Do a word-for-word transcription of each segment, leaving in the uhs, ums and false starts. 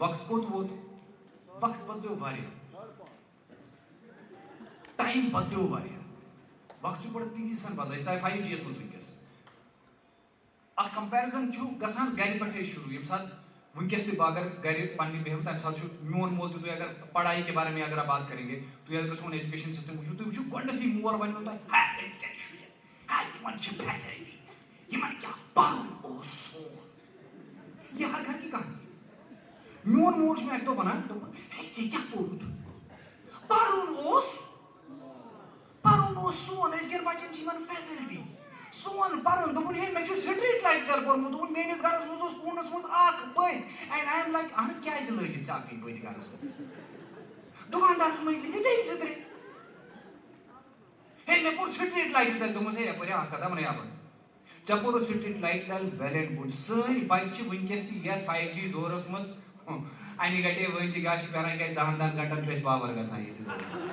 وقت کوٚت ووت؟ وقت بدلیو واریاہ۔ ٹائم بدلیو واریاہ۔ وقت چھُ بڑٕ تیزی سان بدلان۔ أسۍ آے فایو جی یس منٛز وٕنکیٚس۔ اکھ کمپیرزن چھُ گژھان گرِ پٮ۪ٹھے شروع۔ ییٚمہِ ساتہٕ وٕنکیٚس تہِ بہٕ اگر گرِ پننہِ بیٚہمہٕ، تمہِ ساتہٕ چھُ میون مول تہِ، تُہۍ اگر پڑھائی کے بارے میں اگر آپ بات کریں گے، تُہۍ اگر سون ایجوکیشن سسٹم وٕچھِو، تُہۍ وٕچھِو گۄڈٕنیتھٕے مول ونہِ تۄہہِ، ہے، أزکٮ۪ن شُرٮ۪ن، ہے، یِمن چھِ فیسلٹی، یِمن کیٛاہ پرُن اوس سون۔ یہ ہر گھر کی کہانی۔ میون مول چھُ مےٚ اکہِ دۄہ ونان، دوٚپُن، ہے، ژےٚ کیٛاہ پوٚرُتھ؟ پرُن اوس، پرُن اوس سون، أزکٮ۪ن بچن چھِ یِمن فیسلٹی۔ سون پرُن، دوٚپُن، ہے، مےٚ چھُ سٹریٹ لایٹ بل پوٚرمُت، دوٚپُن، میٲنِس گرس منٛز اوس کوٗنس منٛز اکھ بٔتۍ، and I am like، اہن، کیٛازِ لٲگِتھ ژےٚ اکٕے بٔتۍ گرس منٛز؟ دُکاندارس منٛز دِژ مےٚ بیٚیہِ زٕ ترٛےٚ۔ ہے، مےٚ پوٚر سٹریٹ لایٹ تیٚلہِ، دوٚپمس، ہے، یپٲرۍ اکھ کتھا ونَے اپٲرۍ۔ ژےٚ پوٚرُتھ سٹریٹ لایٹ تیٚلہِ، well and good۔ سٲنۍ بچہِ چھِ وٕنکیٚس تہِ یتھ فایو جی دورس منٛز۔ ہُم، انہِ گٹے وٲنۍ چھِ گاشہِ پھیران، کیازِ دہن دہن گنٹن چھُ اَسہِ پاور گژھان ییٚتہِ دورس منٛز۔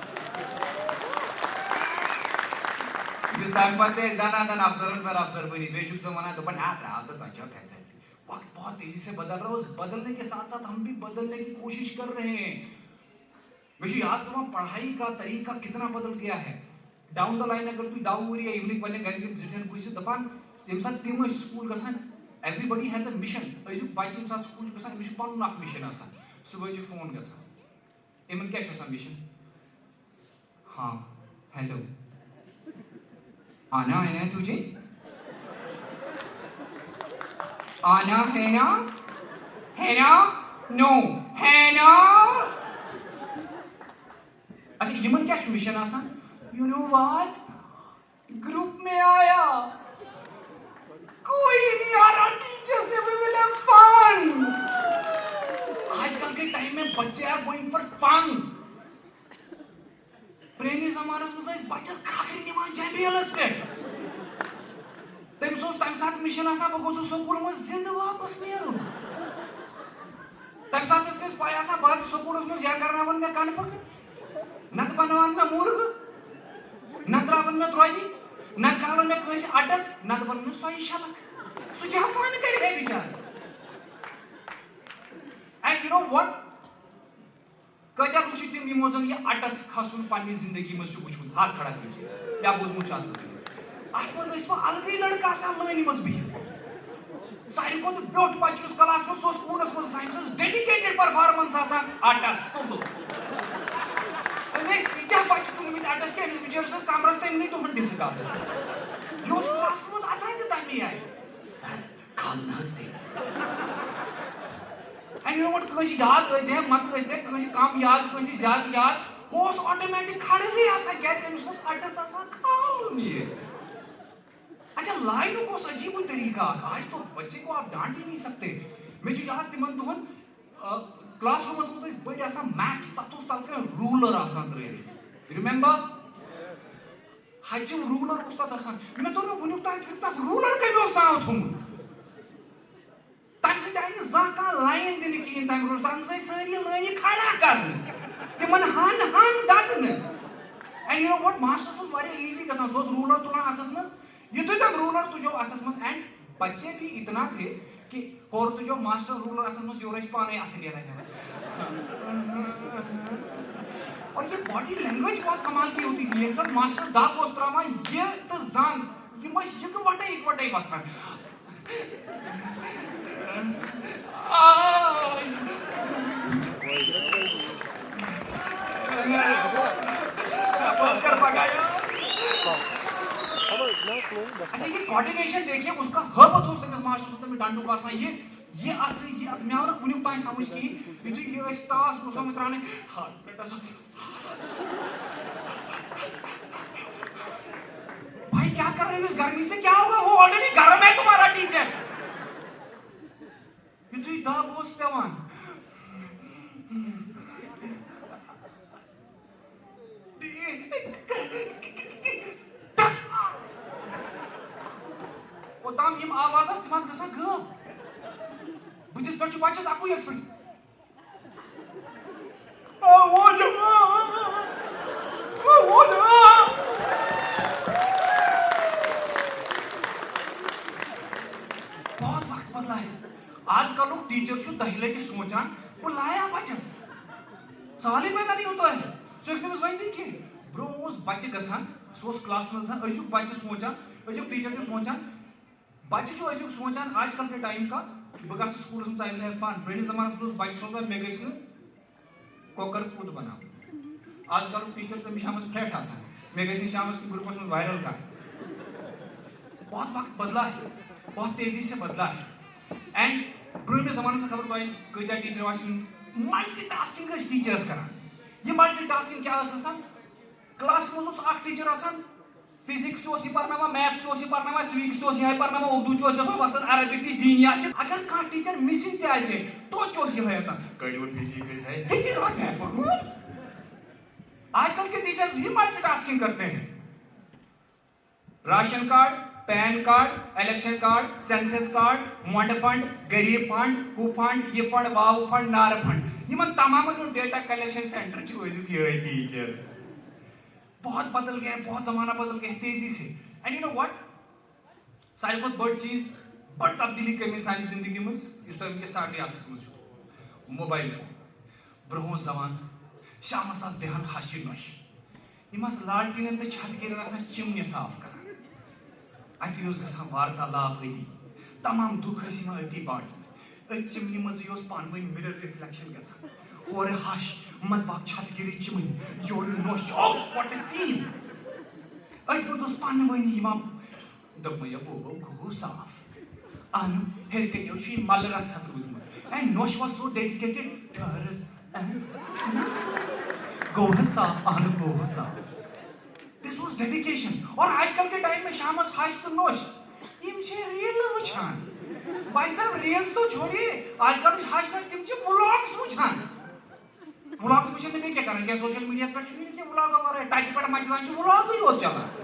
یُس تمہِ پتہٕ تہِ أسۍ دنا دن افسرن پٮ۪ٹھ افسر بٔنِتھ، بیٚیہِ چھُکھ سُہ ونان، دوٚپُن، ہا، ترٛاو ژٕ، تۄہہِ چھو فیسلٹی۔ وقت بہت تیزی سے بدل رہا ہے، اس بدلنے کے ساتھ ساتھ ہم بھی بدلنے کی کوشش کر رہے ہیں۔ مےٚ چھُ یاد پٮ۪وان، پڑھائی کا طریقہ کتنا بدل گیا ہے۔ Down the line اگر تُہۍ دَہ وُہُر یا یِمنٕے پننٮ۪ن گرِکٮ۪ن زِٹھٮ۪ن پرٛژھِو، دپان، ییٚمہِ ساتہٕ تِم ٲسۍ سکوٗل گژھان، everybody has a mission۔ أزیُک بچہِ ییٚمہِ ساتہٕ سکوٗل چھُ گژھان، أمِس چھُ پنُن اکھ mission آسان۔ صبحٲے چھُ فون گژھان۔ یِمن کیٛاہ چھُ آسان mission؟ ہاں، ہیلو۔ آنا ہے نا تجھے؟ آنا ہے نا؟ ہے نا؟ نو۔ ہے نا؟ اچھا، یِمن کیٛاہ چھُ mission آسان؟ You know what? گروپ میں آیا، کوئی نہیں آ رہا، ٹیچرز نے، we will have fun۔ آج کل کے ٹائم میں بچے are going for fun۔ پرٛٲنِس زمانس منٛز ٲسۍ بچس کھکھرِ نِوان جمبیلس پٮ۪ٹھ۔ تٔمِس اوس تمہِ ساتہٕ mission آسان، بہٕ گوٚژھُس سکوٗل منٛز زِندٕ واپس نیرُن۔ تمہِ ساتہٕ ٲس تٔمِس پَے آسان، بہٕ اژٕ سکوٗلس منٛز، یا کرناون مےٚ کنہٕ پٔکٕر، نتہٕ بناون مےٚ مُرغہٕ، نتہٕ تراون مےٚ درۄجہِ، نتہٕ کھالن مےٚ کٲنٛسہِ اٹس، نتہٕ بنن مےٚ سۄے شلکھ۔ سُہ کیٛاہ fun کرِ ہے بِچارٕ؟ And you know what? کۭتیاہ لُکھ چھِ تِم، یِمو زَن یہِ اَٹَس کھَسُن پنٛنہِ زِندگی منٛز چھُ وٕچھمُت؟ ہَتھ کھڑا کٔرِتھ۔ یا بوٗزمُت چھُ اَتھ مُتعلِق؟ اَتھ منٛز ٲسۍ وۄنۍ الگٕے لٔڑکہٕ آسان لٲنہِ منٛز بِہِتھ۔ ساروی کھۄتہٕ بیوٚٹھ بَچہٕ یُس کَلاس منٛز، سُہ اوس کوٗنَس منٛز آسان، أمِس ٲس dedicated performance آسان اَٹَس تُلُن۔ أمۍ ٲسۍ تیٖتیٛاہ بَچہٕ تُلمٕتۍ اَٹَس کہِ أمِس بِچٲرِس ٲس کَمرَس تَمہِ نِش دۄہَن ڈِسک آسان۔ یہِ اوس کٕلاسَس منٛز اَژان تہِ تَمی آیہِ۔ سَر، کھل نہ حظ تیٚلہِ۔ اَمہِ برونٛٹھ کٲنٛسہِ یاد ٲسۍ زِ ہے، مَتہٕ ٲسۍ زِ کٲنٛسہِ کَم یاد، کٲنٛسہِ زیادٕ یاد، ہُہ اوس automatic کھڑہٕے آسان، کیٛازِ أمِس اوس اَٹَس آسان کھالُن یہِ۔ اچھا، لاینُک اوس عجیٖبٕے طریٖقہٕ اَکھ۔ آج تو بچے کو آپ ڈانٹ ہی نہیں سکتے۔ مےٚ چھُ یاد تِمَن دۄہَن، آ، کلاس روٗمَس منٛز ٲسۍ بٔڑۍ آسان maps، تَتھ اوس تَلہٕ کَنۍ ruler آسان ترٛٲوِتھ۔ You remember؟ ہَچِو ruler اوس تَتھ آسان۔ مےٚ توٚر نہٕ وٕنیُک تام فِکرِ، تَتھ ruler کٔمۍ اوس ناو تھوٚومُت۔ تَمہِ سۭتۍ آیہِ نہٕ زانٛہہ کانٛہہ line دِنہٕ کِہیٖنۍ تَمہِ ruler۔ تَتھ منٛز آیہِ سٲری لٲنہِ کھڑا کرنہٕ، تِمن ہَن ہَن دَگنہٕ۔ And you know what؟ Masters اوس واریاہ easy گژھان۔ سُہ اوس ruler تُلان اَتھَس منٛز، یُتھُے تٔمۍ ruler تُجو اَتھَس منٛز، and بچے بھی اتنا تھے کہ ہورٕ تُجو ماسٹر ruler اَتھَس منٛز، یورٕ ٲسۍ پانَے اَتھٕ نیران نٮ۪بر۔ اور یہ body language بہت کمال کی ہوتی تھی۔ ییٚمہِ ساتہٕ ماسٹر دَب اوس ترٛاوان، یہِ تہٕ زَنگ، یِم ٲسۍ یِکہٕ وَٹَے یِکہٕ وَٹَے وۄتھان۔ آے۔ بند کر پکا یار۔ اچھا، یہ coordination دیکھیے، اس کا ہٲبتھ اوس تٔمِس ماسٹر صٲب تٔمِس ڈنڈُک آسان۔ یہ، یہ اتھ، یہ اتھ مےٚ آو نہٕ وُنیُک تام سمجھ کِہیٖنۍ۔ یُتھُے یہِ ٲسۍ ٹاس برونٛہہ سمٕتۍ ترٛاونٕے، ہارٹ بیٹس۔ بھائی، کیا کر رہے ہو اس گرمی سے؟ کیا ہوگا؟ وہ already گرم ہے تمہارا ٹیچر۔ یُتھُے دَب اوس پٮ۪وان۔ اوٚتام یِم آواز آسہٕ، تِم آسہٕ گژھان غٲب۔ بٕتھِس پٮ۪ٹھ چھُ بَچَس اَکُے expression۔ بہت وقت بدلا ہے۔ آز کلُک ٹیچر چھُ دَہہِ لٹہِ سونٛچان، بہٕ لایا بچس؟ سوالٕے پیدا نہیں ہوتا ہے۔ سُہ ہیٚکہِ نہٕ أمِس ؤنِتھٕے کینٛہہ۔ برونٛہہ اوس بچہِ گژھان، سُہ اوس کلاسس منٛز گژھان، أزیُک بچہِ سونٛچان، أزیُک ٹیٖچر چھُ سونٛچان، بچہِ چھُ أزیُک سونٛچان آج کل کے ٹائم کا، بہٕ گژھٕ سکوٗلس منٛز، I will have fun۔ برٛونٛہمِس زمانس منٛز اوس بچہِ سونٛچان، مےٚ گژھِ نہٕ کۄکر کوٗت بناوُن۔ آز کلُک ٹیٖچر چھُ تٔمِس شامس پھرٛٹھ آسان، مےٚ گژھِ نہٕ شامس کُنہِ گروپس منٛز وائرل کانٛہہ۔ بہت وقت بدلا ہے، بہت تیزی سے بدلا ہے۔ اینڈ برٛونٛہمِس زمانس منٛز خبر تۄہہِ کۭتیاہ ٹیٖچر آسہِ، ملٹی ٹاسکنگ ٲسۍ ٹیٖچرس کران۔ یہِ ملٹی ٹاسکنگ کیٛاہ ٲس آسان؟ کلاسس منٛز اوس اکھ ٹیٖچر آسان، فزکس تہِ اوس یہِ پرناوان، میتھس تہِ اوس یہِ پرناوان، سویکس تہِ اوس یِہے پرناوان، اردو تہِ اوس یِہے وقتن، عربک تہِ، دینیات تہِ۔ اگر کانٛہہ ٹیٖچر مسنگ تہِ آسہِ ہے، توتہِ اوس یِہے آسان، کٔڑِو فزکس ہے، ہیٚچھِو وۄنۍ میتھ پوٚرمُت۔ آج کل کے ٹیچرز بھی ملٹی ٹاسکنگ کرتے ہیں، ration card, pan card, election card, census card, مۄنڈٕ فنڈ، غریب فنڈ، ہُہ فنڈ، یہِ فنڈ، واو فنڈ، نارٕ فنڈ، یِمن تمامن ہُنٛد ڈیٹا کلیکشن سینٹر چھُ أزیُک یِہوٚے ٹیچر۔ بہت بدل گیا ہے، بہت زمانہ بدل گیا ہے تیزی سے۔ And you know what? ساروی کھۄتہٕ بٔڑ چیٖز، بٔڑ تبدیٖلی کٔمۍ أنۍ سانہِ زندگی منٛز، یُس تۄہہِ وٕنکیٚس سامنے اَتھَس منٛز چھُ؟ Mobile phone. برونٛہہ اوس زمانہٕ، شامَس آسہٕ بیٚہان ہَش چہِ نۄشہِ۔ یِم آسہٕ لالٹیٖنَن تہٕ چھَتہٕ گیرٮ۪ن آسان چِمنہِ صاف کَران۔ اَتی اوس گژھان وارتالاپ أتی۔ تمام دُکھ ٲسۍ یِوان أتی بانٛٹنہٕ۔ أتھۍ چِمنہِ منٛزٕے اوس پانہٕ ؤنۍ mirror reflection گژھان۔ ہورٕ ہَش، منٛزباگ چھَتہٕ گیٖرِتھ چِمنہِ، یورٕ نۄش، اوہ، what a scene! أتھۍ منٛز اوس پانہٕ ؤنی یِوان، دوٚپمَے، "یا بوبو، گوٚو صاف۔ اہنُو، ہیٚرِ کَنہِ چھُ یہِ مَلہٕ رَژھ ہَتھ روٗدمُت۔ And نۄش was so dedicated، ٹھٔہرَس، اہن۔ گوٚو حظ صاف، اہنُو، گوٚو حظ صاف۔" This was dedication۔ اور آج کل کے ٹائم میں شامَس ہَش تہٕ نۄش، یِم چھِ ریٖلہٕ وٕچھان۔ بھائی صاحب، ریٖلز تو چھوڑیے، آج کل ہَش نۄش، تِم چھِ ولاگز وٕچھان۔ ولاگز وٕچھِتھ نہٕ بیٚیہِ کیٛاہ کَران؟ کیٛاہ سوشل میٖڈیاہَس پٮ۪ٹھ چھُنہٕ یہِ کینٛہہ ولاگ وغیرہ؟ ٹچہِ پٮ۪ٹھ مَچہِ زَن چھُ ولاگٕے یوت چَلان۔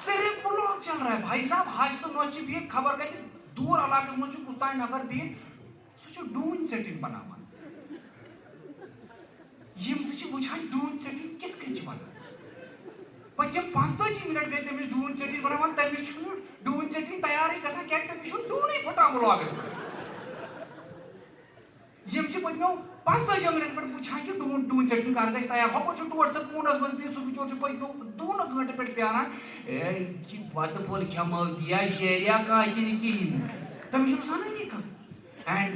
صرف ولاگ چل رہا ہے۔ بھائی صاحب، ہَش تہٕ نۄش چھِ بِہِتھ خبر کَتہِ دوٗر علاقَس منٛز چھُ کُس تام نفر بِہِتھ، سُہ چھُ ڈوٗنۍ ژیٚٹِنۍ بَناوان۔ یِم زٕ چھِ وٕچھان ڈوٗنۍ ژیٚٹِنۍ کِتھ کٔنۍ چھِ بَنان۔ پٔتِم پانٛژتٲجی مِنٹ گٔے تٔمِس ڈوٗنۍ ژیٚٹِنۍ بَناوان، تٔمِس چھُنہٕ ڈوٗنۍ ژیٚٹِنۍ تیارٕے گژھان، کیٛازِ تٔمِس چھُنہٕ ڈوٗنٕے پھٕٹان ولاگَس منٛز۔ یِم چھِ پٔتمیو پانٛژتٲجیو مِنٹَن پٮ۪ٹھ وٕچھان کہِ ڈوٗن، ڈوٗنۍ ژیٚٹِنۍ کر گژھِ تیار۔ ہۄپٲرۍ چھُ ٹوٹھ صٲب کوٗنَس منٛز بِہِتھ، سُہ بِچور چھُ پٔتمیو دوٗنہٕ گٲنٛٹہٕ پٮ۪ٹھ پیاران۔ اے، یہِ بَتہٕ پھوٚل کھٮ۪مو دِیا شیریا کانٛہہ کِنہٕ کِہیٖنۍ نہٕ۔ تٔمِس چھُنہٕ سَنٲنی کانٛہہ۔ And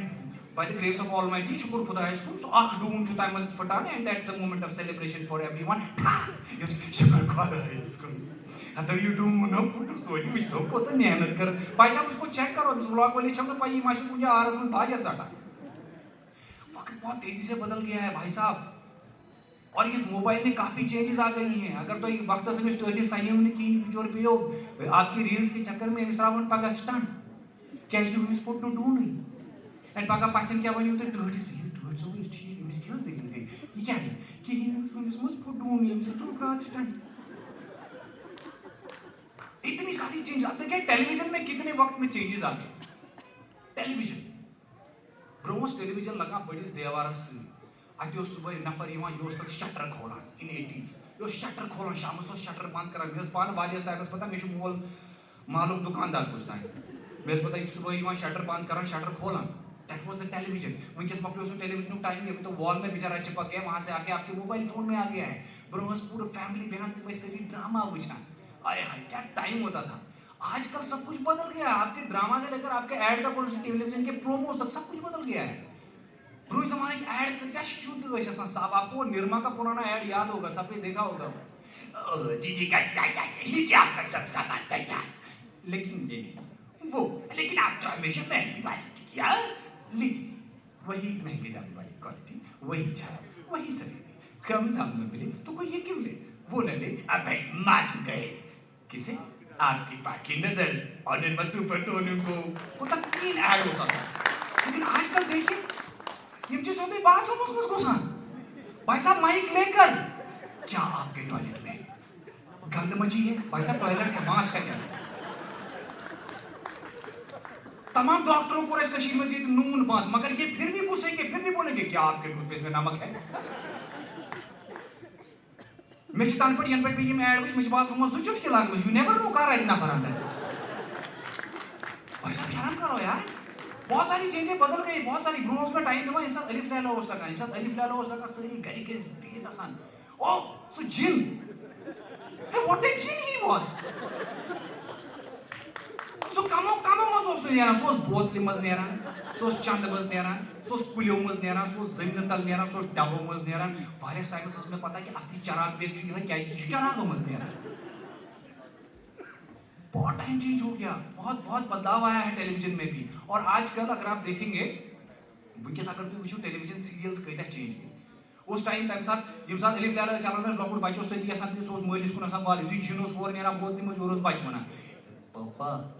by the grace of Almighty، شُکُر خۄدایَس کُن، سُہ اَکھ ڈوٗن چھُ تَمہِ منٛز پھٕٹان، and that's the moment of celebration for everyone۔ ٹھاہ! یہِ چھُ شُکُر خۄدایَس کُن۔ ہَتو یہِ ڈوٗن ہو پھُٹُس توتہِ، وٕچھتو کۭژاہ محنت کٔر۔ بھائی صاحب، اس کو چیک کرو، أمِس ولاگ وٲلِس چھَم نہٕ پَیی، یہِ ما چھُ کُنہِ جایہِ آرَس منٛز باجر ژَٹان۔ وقت بہت تیزی سے بدل گیا ہے بھائی صاحب، اور اس موبائل میں کافی چینجز آ گئی ہیں۔ اگر تُہۍ وقتس أمِس ٹٲٹھِس سَنیو نہٕ کِہیٖنۍ، بِچور پیٚیو آپ کی ریلز کے چکر میں أمِس ترٛاوَن پگاہ سٹنٹ، کیٛازِ کہِ ہُمِس پوٚٹ نہٕ ڈوٗنٕے۔ اینڈ پگاہ پَژھٮ۪ن کیٛاہ وَنیو تُہۍ؟ ٹٲٹھِس، یہِ ٹٲٹھۍ صٲبٕے یُس ٹھیٖک، أمِس کیٛاہ حظ دٔلیٖل گٔے؟ یہِ کیٛاہ گٔے؟ کِہیٖنۍ نہٕ حظ، ہُمِس منٛز پوٚٹ ڈوٗنٕے، أمِس حظ ترٛوو پرٛاتھ سٹنٹ۔ اتنی ساری چینجز، آپ دیکھیں ٹیلی ویژن میں کتنے وقت میں چینجز آ گئے۔ ٹیلی ویژن۔ برونٛہہ اوس ٹیلی ویژن لگان بٔڑِس دیوارس سۭتۍ۔ اتہِ اوس صبحٲے نفر یِوان، یہِ اوس تتھ شٹر کھولان۔ ان ایٹیٖز۔ یہِ اوس شٹر کھولان، شامس اوس شٹر بند کران۔ مےٚ ٲس پانہٕ واریاہس ٹایمس پتہ، مےٚ چھُ مول مالُک دُکاندار کُس تام۔ مےٚ ٲس پتہ، یہِ چھُ صبحٲے یِوان شٹر بند کران، شٹر کھولان۔ That was the television۔ وٕنکیٚس مۄکلیو سُہ ٹیلی ویژنُک ٹایم، یہِ ؤنۍ تو وال میں بے چارہ چپک گیا، وہاں سے آ کے آپ کے موبائل فون میں آ گیا ہے۔ برونٛہہ ٲس پوٗرٕ فیملی بیٚہان، تِم ٲسۍ سٲری ڈرامہ وٕچھان۔ آے ہاے، کیا ٹائم ہوتا تھا۔ آج کل سب کچھ بدل گیا ہے، آپ کے ڈرامہ سے لے کر آپ کے ایڈ تک اور ٹیلی ویژن کے پروموز تک سب کچھ بدل گیا ہے۔ برونٛہہ زمانٕکۍ ایڈ کۭتیٛاہ شُد ٲسۍ آسان صاف۔ آپ کو نرما کا پرانا ایڈ یاد ہوگا، سب نے دیکھا ہوگا۔ او، دیدی کا کیا، کیا، کیا، لیجیے آپ کا سب سامان تیار۔ لیکن یہ نہیں، وہ، لیکن آپ تو ہمیشہ مہنگی والی ٹکیا لیتی تھی۔ وہی مہنگے داموں والی کوالٹی، وہی جھاگ، وہی سفیدی۔ کم دام میں ملے تو کوئی یہ کیوں لے، وہ نہ لے۔ اب بھائی مان گئے۔ کسے؟ آپ کی پاکی نظر اور نرما سپر دونوں کو۔ کوتاہ کلیٖن ایڈ اوس آسان۔ لیکن آج کل دیکھیے، یِم چھِ سیوٚدُے باتھ روٗمَس منٛز گُسان۔ بھائی صاحب، مائک لے کر، کیا آپ کے ٹوائلٹ میں گند مچی ہے؟ بھائی صاحب، ٹوائلٹ ہے، ماچھ کا کیا ہے؟ تمام ڈاکٹروں کو اس کشمیر مزید نون بند، مگر یہ پھر بھی گھسیں گے، پھر بھی بولیں گے، کیا آپ کے ٹوتھ پیسٹ میں نمک ہے؟ مےٚ چھِ تَنہٕ پٮ۪ٹھ، یَنہٕ پٮ۪ٹھ مےٚ یِم ایڈ وٕچھ، مےٚ چھِ باتھ روٗمَس زٕ چُٹکی لَگمٕژ۔ You never know کَر اَژِ نفر اندر۔ بھائی صاحب، شرم کرو یار۔ بہت ساری چیزیں بدل گئی، بہت ساری۔ برونٛہہ اوس مےٚ ٹائم دِوان، ییٚمہِ ساتہٕ الف لیلا اوس لگان، ییٚمہِ ساتہٕ الف لیلا اوس لگان، سٲری گرِکۍ ٲسۍ بِہِتھ آسان، او، سُہ جِن۔ ہے، what a jinn he was۔ سُہ کمو کمو منٛز اوس نہٕ نیران، سُہ اوس بوتلہِ منٛز نیران، سُہ اوس چندٕ منٛز نیران، سُہ اوس کُلیو منٛز نیران، سُہ اوس زٔمیٖنہٕ تل نیران، سُہ اوس ڈبو منٛز نیران۔ واریاہس ٹائمس ٲس مےٚ پتہ کہ اصلی چراغ بیگ چھُ یِہوٚے، کیازِ کہِ یہِ چھُ چراغو منٛز نیران۔ بہت ٹائم چینج ہو گیا، بہت بہت بدلاؤ آیا ہے ٹیلی ویژن میں بھی۔ اور آج کل اگر آپ دیکھیں گے، وٕنکیٚس اگر تُہۍ وٕچھِو ٹیلی ویژن سیریلز کۭتیاہ چینج گٔے۔ اوس ٹائم تَمہِ ساتہٕ، ییٚمہِ ساتہٕ الف لیلا چلان ٲس، لۄکُٹ بَچہٕ اوس سۭتی آسان، تہٕ سُہ اوس مٲلِس کُن آسان وارٕ۔ یُتھُے جِن اوس ہورٕ نیران بوتلہِ منٛز، یورٕ اوس بَچہٕ وَنان، "پاپا،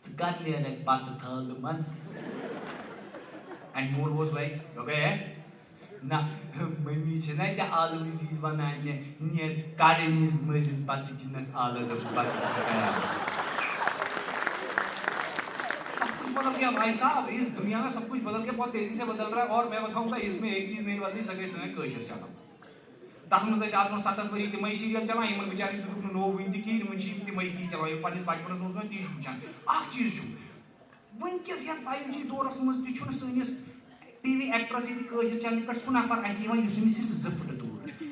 ژٕ کَر نیرَکھ بَتہٕ تھالہٕ منٛز؟" And مول اوس like، "دوٚپے ہے، نہ، مٔمی چھےٚ نہ ژےٚ آلوٕچ وِزِ وَنان مےٚ، نیر کَر أمِس مٲلِس بَتہٕ جِنَس آلو، دوٚپُس بَتہٕ چھِ تیار۔" سب کچھ بدل گیا بھائی صاحب، اس دنیا میں سب کچھ بدل گیا، بہت تیزی سے بدل رہا ہے۔ اور میں بتاؤں گا، اس میں ایک چیز نہیں بدلی، سۄ گٔے سٲنۍ کٲشِر چنل۔ تَتھ منٛز ٲسۍ آز برونٛہہ ستتھ ؤری تِمے سیریل چلان، یِمن بِچارٮ۪ن دِتُکھ نہٕ نوٚو وٕنہِ تہِ کِہیٖنۍ، وٕنہِ چھِ یِم تِمے تی چلاوان، یِم پننِس بچپنس منٛز اوس مےٚ تی چھُ وٕچھان۔ اکھ چیٖز چھُ، وٕنکیٚس یتھ فایو جی دورس منٛز تہِ چھُنہٕ سٲنِس ٹی وی ایکٹرس ییٚتہِ کٲشِر چینلہِ پٮ۪ٹھ سُہ نفر اَتھِ یِوان، یُس أمِس صرف زٕ فٕٹہٕ دوٗر چھُ۔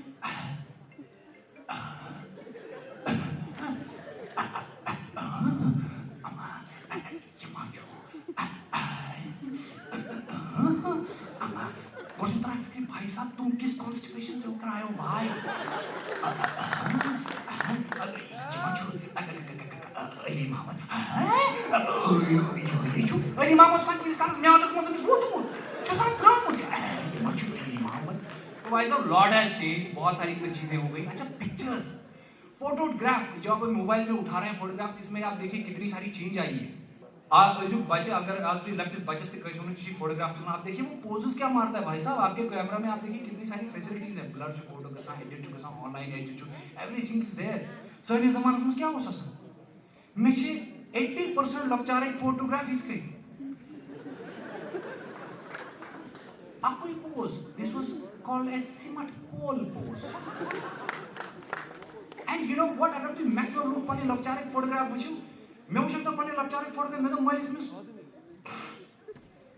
اما، یہِ ما چھُ؟ اما، گۄڈٕ چھُ تران فِکرِ، بھائی صاحب، تم کس کانسٹیپیشن سے اٹھ رہے ہو بھائی؟ یہِ ما چھُ؟ علی محمد۔ یہِ چھُ علی محمد سان کُنِس کالس میادس منٛز أمِس ووٚتھمُت۔ چھُ آسان درٛامُت۔ یہِ ما چھُ علی محمد؟ تو بھائی صاحب، lot has changed، بہت ساری تو چیزیں ہو گئی۔ اچھا، پکچرز، فوٹوگراف، جو آپ موبائل میں اٹھا رہے ہیں فوٹوگراف، اس میں آپ دیکھیے کتنی ساری چینج آئی ہے۔ آ، أزیُک بچہٕ، اگر آز تُہۍ لۄکٹِس بچس تہِ کٲنٛسہِ ونو، ژےٚ چھُے فوٹوگراف تُلُن، آپ دیکھیے وہ پوزز کیا مارتا ہے بھائی صاحب، آپ کے کیمرہ میں آپ دیکھیے کتنی ساری فیسلٹیز ہیں، بلر چھُ، فوٹو گژھان، ایڈٹ چھُ گژھان، آن لائن ایڈٹ چھُ، everything is there۔ سٲنِس زمانس منٛز کیٛاہ اوس آسان؟ مےٚ چھِ ایٹی پٔرسنٹ لۄکچارٕکۍ فوٹوگراف یِتھ کٔنۍ۔ اَکُے پوز، this was called as سِمَٹھ پول پوز۔ And you know what، اگر تُہۍ میکسِمم لُکھ پنٕنۍ لۄکچارٕکۍ فوٹوگراف وٕچھِو، مےٚ وٕچھِو تۄہہِ پنٕنۍ لۄکچارٕکۍ فوٹوگراف، مےٚ دوٚپ مٲلِس أمِس،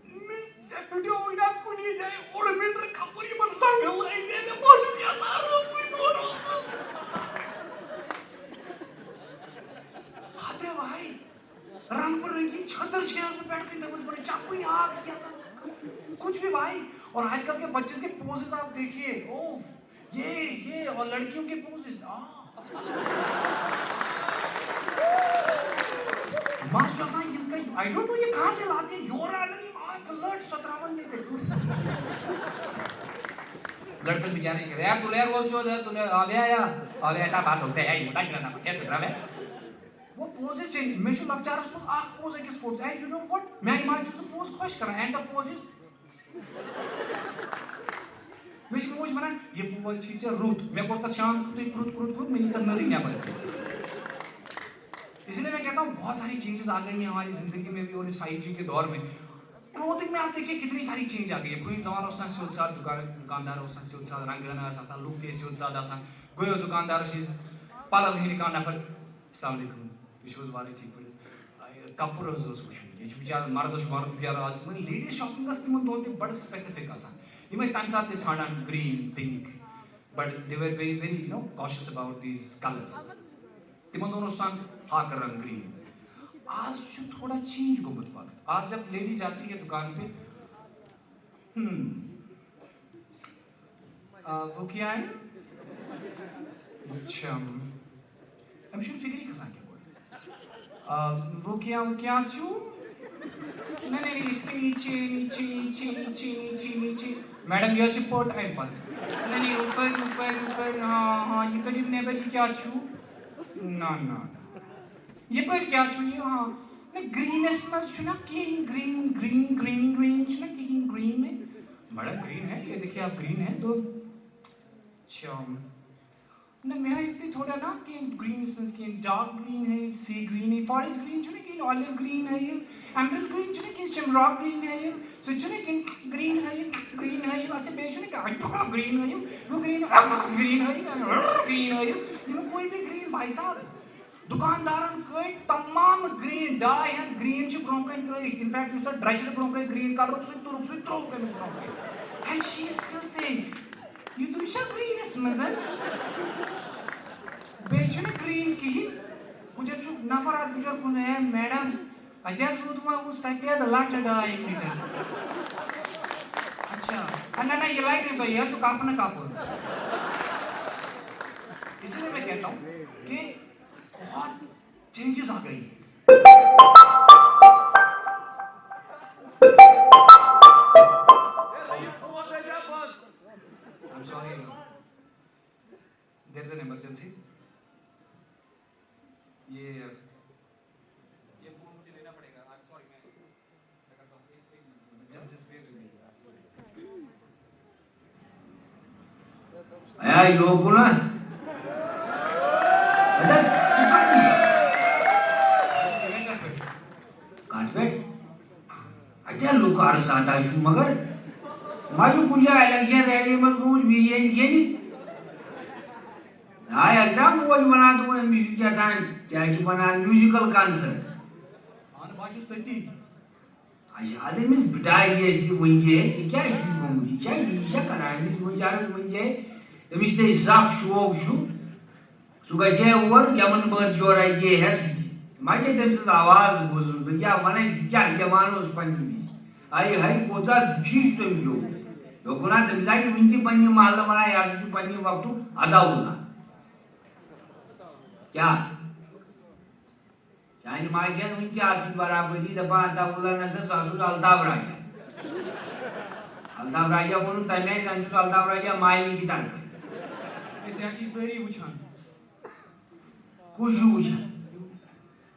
مےٚ ژےٚ پھٕٹیووُے نا کُنی جایہِ اوٚڑ میٖٹر کپُر یِمن زنٛگن لٲگۍ زِ مےٚ بہٕ چھُس یژھان روزنُے فوٹوس منٛز۔ ہتے بھائی، رنگ برنگی چھتر چھِ آسان پٮ۪ٹھ کَنہِ، دَپان چھِ پَنٕنۍ چَپٕنۍ اَکھ کیٛاہ تام، کچھ بھی بھائی۔ اور آج کل کے بچے کے پوزز آپ دیکھیے، اوف، یہ، یہ، اور لڑکیوں کے پوزز، آہ۔ مس چھُ آسان یِم کٔرۍ، I don't know یہ کہاں سے لاتے ہیں، یورٕ اَنان یِم اَکھ لٔٹ سۄ ترٛاوان مےٚ پٮ۪ٹھ۔ لڑکن بیچارے کہ، "یار، تُلے روز چھُ، تُلے، آ، بیا، یا، آ، بیا، تا بات ہو سے، اے، مُدا چھُنہٕ آسان، ہے، ژٕ ترٛاو، ہے۔" وہ پوزز چھِ، مےٚ چھُ لۄکچارس منٛز اکھ پوز أکِس photos, and you know what؟ میانہِ ماجہِ چھُ سُہ پوز خۄش کران، and the pose is، مےٚ چھِ موج وَنان، "یہِ پوز چھُے ژےٚ رُت۔" مےٚ کوٚر تَتھ شام کُتُے کرُت، کرُت، کرُت، مےٚ نی تَتھ نٔرٕے نٮ۪بر۔ اسی لیے میں کہتا ہوں، بہت ساری چینجز آ گئی ہیں ہماری زندگی میں بھی اور اس فائیو جی کے دور میں۔ کلوتھنگ میں آپ دیکھیے کتنی ساری چینج آ گئی ہے۔ برونٛہِم زمانہٕ اوس آسان سیوٚد سادٕ دُکان، دُکاندار اوس آسان سیوٚد سادٕ، رنٛگہٕ ہنا ٲس آسان، لُکھ تہِ ٲسۍ سیوٚد سادٕ آسان۔ گوٚو دُکاندارس نِش، پلو ہیٚنہِ کانٛہہ نفر، "السلام علیکم، تُہۍ چھِو حظ وارٕ ٹھیٖک پٲٹھۍ؟" کپُر حظ اوس وٕچھمُت۔ یہِ چھُ بِچارٕ مرد، اوس مرد بِچارٕ آز، یِمن لیڈیٖز شاپِنٛگ ٲس تِمن دۄہن تہِ بڑٕ سپیسفک آسان۔ یِم ٲسۍ تَمہِ ساتہٕ تہِ ژھانٛڈان green, pink, but they were very, very, you know, cautious about these colors. تِمن دۄہن اوس آسان ہاکہٕ رنٛگ green۔ آز چھُ تھوڑا چینج گوٚمُت وقت۔ آز جب لیڈی جاتی ہے دُکان پہ، ہم، آ، وہ کیا ہے؟ اچھا۔ أمِس چھُنہٕ فِکرِ کھسان کیٛاہ گوٚو۔ آ، وہ کیا، وہ کیا چھُ؟ نہیں، نہیں، نہیں، اس کے نیچے، نیچے، نیچے، نیچے، نیچے، نیچے۔ میڈم، یہِ حظ چھِ پٔٹ اَمہِ پتہٕ۔ نہیں، نہیں، اوپر، اوپر، اوپر، ہاں، ہاں، یہِ کٔڑِو نٮ۪بر، یہِ کیٛاہ چھُ؟ نہ، نہ، نہ۔ یپٲرۍ کیٛاہ چھُ یہِ؟ ہاں۔ نہ، گرینس منٛز چھُنہ کِہیٖنۍ، گرین، گرین، گرین، گرین چھُنہ کِہیٖنۍ، گرین میں۔ بڑا گرین ہے، یہ دیکھیے آپ، گرین ہے تو۔ اچھا۔ نہ، مےٚ ہٲیِو تُہۍ تھوڑا نا کینٛہہ گرینس منٛز کینٛہہ، ڈارک گرین ہٲیِو، سی گرین ہٲیِو، فاریسٹ گرین چھُنہ کِہیٖنۍ، آلیو گرین ہٲیِو، ایمرلڈ گرین چھُنہ کِہیٖنۍ، شمراک گرین ہٲیِو، سُہ چھُنہ کِہیٖنۍ، گرین ہٲیِو، اچھا، بیٚیہِ چھُنہ کینٛہہ، اچھا، گرین ہٲیِو، ہُہ گرین، گرین ہٲیِو، گرین ہٲیِو، یِم کوئی بھی گرین بھائی صاحب۔ دُکاندارن کٔڑۍ تمام گرین، ڈاے ہتھ گرین چھِ برونٛہہ کنہِ ترٲیِتھ۔ In fact، یُس تتھ ڈرچرِ برونٛہہ کنہِ گرین کلرُک، سُہ تہِ تُلُکھ، سُہ تہِ ترٛووُکھ أمِس برونٛہہ کنہِ۔ And she is still saying، "یہِ تُہۍ چھا گرینس منٛز؟ بیٚیہِ چھُنہٕ گرین کِہیٖنۍ؟" ہُتٮ۪تھ چھُ نفر اکھ بِچور کُن، "ہے میڈم، اَتہِ حظ روٗد وۄنۍ ہُہ سفید لٹھ ڈاے مِنٹ۔" اچھا۔ نہ، نہ، نہ، یہِ لگہِ نہٕ تۄہہِ، یہِ حظ چھُ کپنہٕ کپُر۔ اسی لیے میں کہتا ہوں کہ بہت چینجز آ گئی ہیں۔ I'm sorry, there is an emergency. یہ یہ فون مجھے لینا پڑے گا۔ I'm sorry, میں میں کرتا ہوں۔ ایک، ایک minute. Just, just bear with me. A, یوکُن ہا۔ اَدٕ، ژٕ کَتہِ چھُکھ؟ کَتھ پٮ۪ٹھ؟ اَتہِ ہا لُکھ عرض سادہ چھُ، مگر ژٕ ما چھُکھ کُنہِ جایہِ الیکشن ریلی منٛز گوٚمُت بریانی کھیٚنہِ؟ آے اَسہِ نا موج وَنان، دوٚپُن، أمِس چھُ کیٛاہ تام، کیٛاہ چھِ وَنان، میوٗزیکل کانسٲرٹ۔ اَہَن، بہٕ ہا چھُس تٔتی۔ اچھا، اَدٕ أمِس بِٹایہِ یہِ اَسہِ یہِ ؤنۍ زِ ہے، یہِ کیٛازِ چھُ یہِ گوٚمُت؟ یہِ چھا، یہِ چھا کران أمِس وۄنۍ عرض ؤنۍ زِ ہے، أمِس چھِ أسۍ سَکھ شوق چھُ، سُہ گژھِ ہے اور گٮ۪وَن بٲتھ جوڑا یہِ ہے سُہ تہِ۔ ما چھے تٔمۍ سٕنٛز آواز بوٗزمٕژ؟ بہٕ کیٛاہ وَنَے، یہِ کیٛاہ گٮ۪وان اوس پنٛنہِ وِزِ؟ آے ہاے، کوٗتاہ دُکھی چھُ تٔمۍ گیوٚمُت۔ دوٚپُن ہا، تٔمِس آے وٕنہِ تہِ پنٛنہِ محلہٕ وَنان، یہِ ہسا چھُ پنٛنہِ وقتُک ادا اللہ۔ کیٛاہ؟ چانہِ ماجہِ ہن وٕنہِ تہِ آسٕنۍ برابری، دپان، "عطا اللہ نسا، سُہ ہسا چھُ الطاف راجا۔" الطاف راجا ووٚنُن تَمہِ آیہِ، زَن چھُس الطاف راجا مالنہِ کہِ طرفہٕ۔ ہے، ژےٚ چھِ سٲری وٕچھان۔ کُس چھُ وٕچھان؟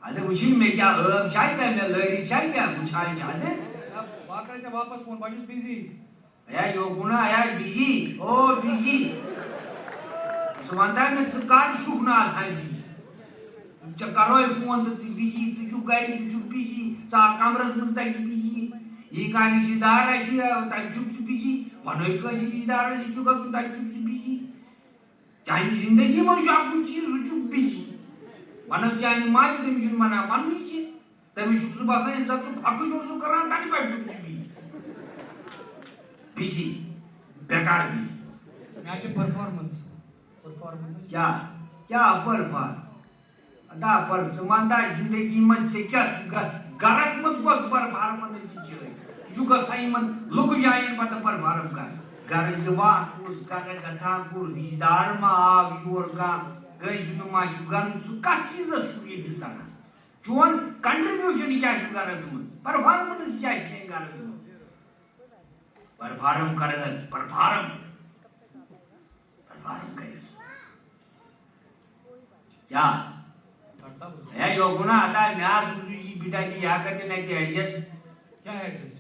اَدٕ وٕچھِنۍ مےٚ کیٛاہ عٲب چھا کیٛاہ، مےٚ لٲرِتھ چھا کیٛاہ، وٕچھان چھِ اَدٕ۔ ہے، بہٕ ہا کرٕ ژےٚ واپس فون، بہٕ ہا چھُس بِزی۔ اے، یوکُن ہا، اے، بِزی، او، بِزی۔ ژٕ وَنتہٕ مےٚ، ژٕ کَر چھُکھ نہٕ آسان بِزی؟ ژےٚ کَرو أسۍ فون تہٕ ژٕ بِزی، ژٕ چھُکھ گَرِ، ژٕ چھُکھ بِزی، ژٕ آکھ کَمرَس منٛز تَتہِ بِزی۔ یی کانٛہہ رِشتہٕ دار آسہِ، تَتہِ چھُکھ ژٕ بِزی۔ وَنو کٲنٛسہِ رِشتہٕ دارَس، یہِ چھُ گژھُن، تَتہِ چھُکھ ژٕ بِزی۔ چانہِ زندگی منٛز چھُ اکُے چیٖز، سُہ چھُکھ بِزی۔ وَنان چانہِ ماجہِ، تٔمِس چھُنہٕ وَنان پَننُے کینٛہہ۔ تٔمِس چھُکھ ژٕ باسان، ییٚمہِ ساتہٕ ژٕ پھۄکہٕ چھُکھ سُہ کران، تَمہِ پٮ۪ٹھ چھُکھ ژٕ بِزی۔ بِزی۔ بیکار بِزی۔ مےٚ چھِ performance۔ Performance۔ کیٛاہ؟ کیٛاہ perform؟ ادا پر ژٕ وَن تا زندگی منٛز ژےٚ کیٛاہ گ-، گرس منٛز کۄس performance چھِ یِہوٚے؟ ژٕ چھُکھ گژھان یِمن لُکہٕ جاین پتہٕ perform کرنہِ۔ گرٕ یِوان کُس، گرٕ گژھان کُس، رِشتہٕ دار ما آو یور کانٛہہ، کٲنٛسہِ ہُنٛد ما چھُ گرٕ، سُہ کتھ چیٖزس چھُکھ ییٚتہِ سَنان؟ چون contribution کیٛاہ چھُ گرس منٛز؟ Performance کیٛاہ چھِ کینٛہہ گرس منٛز؟ Perform کر حظ، perform۔ Perform کٔرِس۔ کیٛاہ؟ ہے، یوکُن ہا، ادا مےٚ آس سُہ یہِ بِٹا جی، یہِ ہا گژھِ نہٕ اَتہِ adjust۔ کیٛاہ adjust؟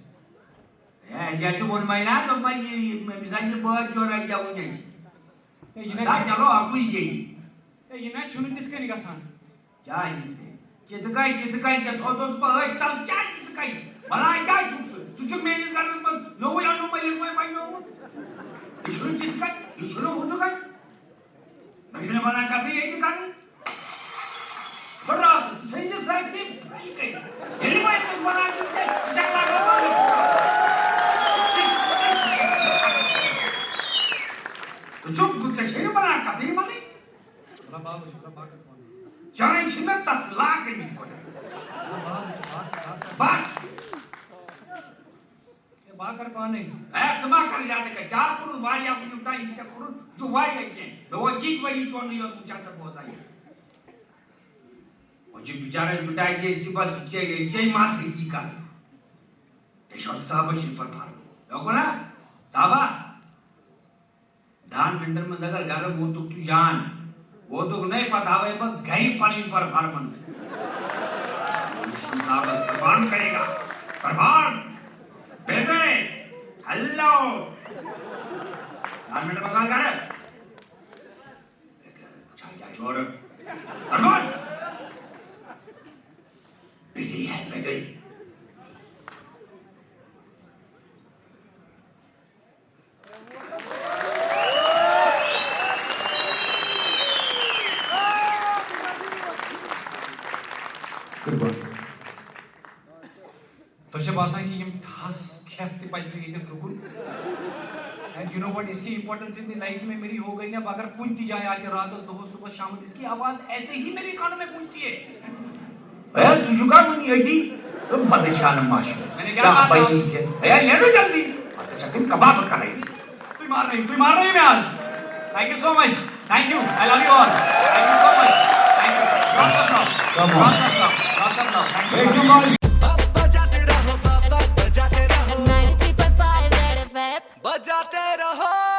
ہے، adjust ووٚن مےٚ نا، دوٚپمَے یہِ، یہِ، أمِس ہا چھِ بٲتھ جوڑا گٮ۪وُن اَتہِ۔ ہے، یہِ نہ سا چھُ-، چلو، اَکُے گیٚیہِ۔ ہے، یہِ نہ چھُنہٕ تِتھ کٔنۍ گژھان۔ کیٛاہ یِتھ کٔنۍ؟ کِتھ کٔنۍ، کِتھ کٔنۍ؟ ژےٚ تھوٚوتُس بہٕ أتھۍ تَل، کیٛاہ کِتھ کٔنۍ؟ بَلاے کیٛاہ چھُکھ ژٕ؟ ژٕ چھُکھ میٛٲنِس گَرَس منٛز نوٚوُے اَنُن مٔلِک وۄنۍ بَنیومُت۔ یہِ چھُنہٕ کِتھ کٔنۍ، یہِ چھُنہٕ ہُتھ کٔنۍ۔ مےٚ چھُنہٕ بَنان کَتھٕے ییٚتہِ کَرٕنۍ۔ بہٕ درٛاو تہٕ ژٕ ژھٕنۍ زِ سٲرسٕے یہِ کٔرِتھ۔ ییٚلہِ وۄنۍ أمِس وَنان چھُس، ہے، ژٕ چھَکھ لاگان پانَے۔ ژٕ چھُکھ، ژےٚ چھے نہٕ بَنان کَتھٕے وَنٕنۍ۔ چٲنۍ چھِ مےٚ تسلا گٔمٕتۍ گۄڈٕ۔ بس۔ ہے، بہٕ ہا کرٕ پانے۔ ہے، ژٕ ما کر زیادٕ کتھ۔ ژےٚ ہا کوٚرُتھ واریاہ وُنیُک تام، یہِ ژےٚ کوٚرُتھ، یہِ چھُ واریاہ کینٛہہ۔ مےٚ ووت ییٚتہِ ؤری چونُے یوت وٕچھان تہٕ بوزان یہِ۔ وۄنۍ چھُ بِچارس بِٹاے چھِ أسۍ بس یہِ ژےٚ، یہِ ژےٚ ما تھٔتی کر۔ یہِ چھُ صاحبس چھِ پتہٕ پرُن۔ یوکُن ہا؟ صاحبا؟ دَہَن مِنٹَن منٛز اگر گَرٕ ووتُکھ تہٕ جان، ووتُکھ نَے، پَتہٕ ہاوَے بہٕ گَرِ پَنٕنۍ performance۔ صاحبَس perform کرے گا، perform۔ بیزے، ہیلو۔ دَہَن مِنٹَن منٛز گَرٕ۔ چھا کیٛاہ چھُ اورٕ؟ Perform۔ بِزی ہے، بِزی۔ کتھ رُکُن۔ And you know what, اس کی امپورٹنس اتنی لائف میں میری ہو گئی نا، اگر کُنہِ تہِ جایہِ آسہِ راتس، دۄہس، صبحس، شامس، اس کی آواز ایسے ہی میرے کانوں میں گونجتی ہے۔ اے، ژٕ چھُکھا وُنہِ ییٚتی؟ تہٕ مدد چھانہٕ ماشوٗس۔ میں نے کیا کیٛاہ کہا تھا؟ بنی ژےٚ؟ اے، نیرو جلدی۔ مدد چھا تِم کباب کرٕنۍ؟ تُہۍ مارنٲیِو، تُہۍ مارنٲیِو مےٚ آز۔ Thank you so much. Thank you. I love you all. Thank you so much. Thank you. Lots of love. Come on. Lots of love. Lots of love. Thank you. Thank you, guys. बजाते रहो, बजाते रहो। ninety-three point five Red F M. बजाते रहो।